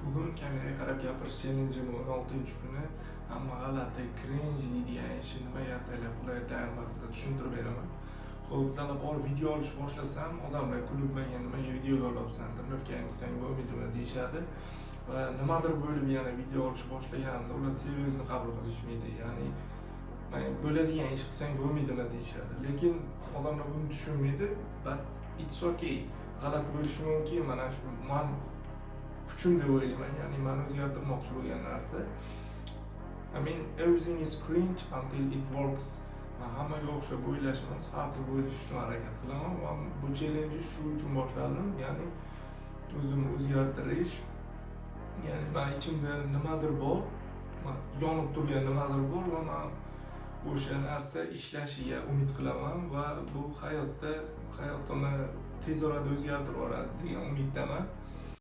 Bugun kameraga qarab gapirish challenge'im 16-kuni. Hamma g'alati, cringe deydigan ishni nimaga ataylab qilayotganim haqida tushuntirib beraman. Xo'p, zalab borib video olish boshlasam, odamlar kulib, menga "Nimaga videoga olyapsan, тренировка qilsang bo'lmaydimi?" deyishadi. Va nimadir bo'lib, yana video olish boshlaganimda ular серьезно qabul qilishmaydi. Ya'ni "Man bo'ladigan ish qilsang bo'lmaydimi?" deyishadi. Lekin odamlar buni tushunmaydi, but it's okay. G'alati bo'lishi mumkin, mana shu man kuchim deb o'ylayman, ya'ni mani o'zgartirmoqchi bo'lgan narsa. I mean, everything is cringe until it works. Man hammaga o'xshab o'ylash emas, har xil bo'lish uchun harakat qilaman va bu challenge'ni shu uchun boshladim, ya'ni o'zimni o'zgartirish, ya'ni man ichimda nimadir bor, man yonib turgan nimadir bor va man o'sha narsa ishlashiga umid qilaman va bu hayotda hayotimni tez orada o'zgartirib yuboradi degan umiddaman.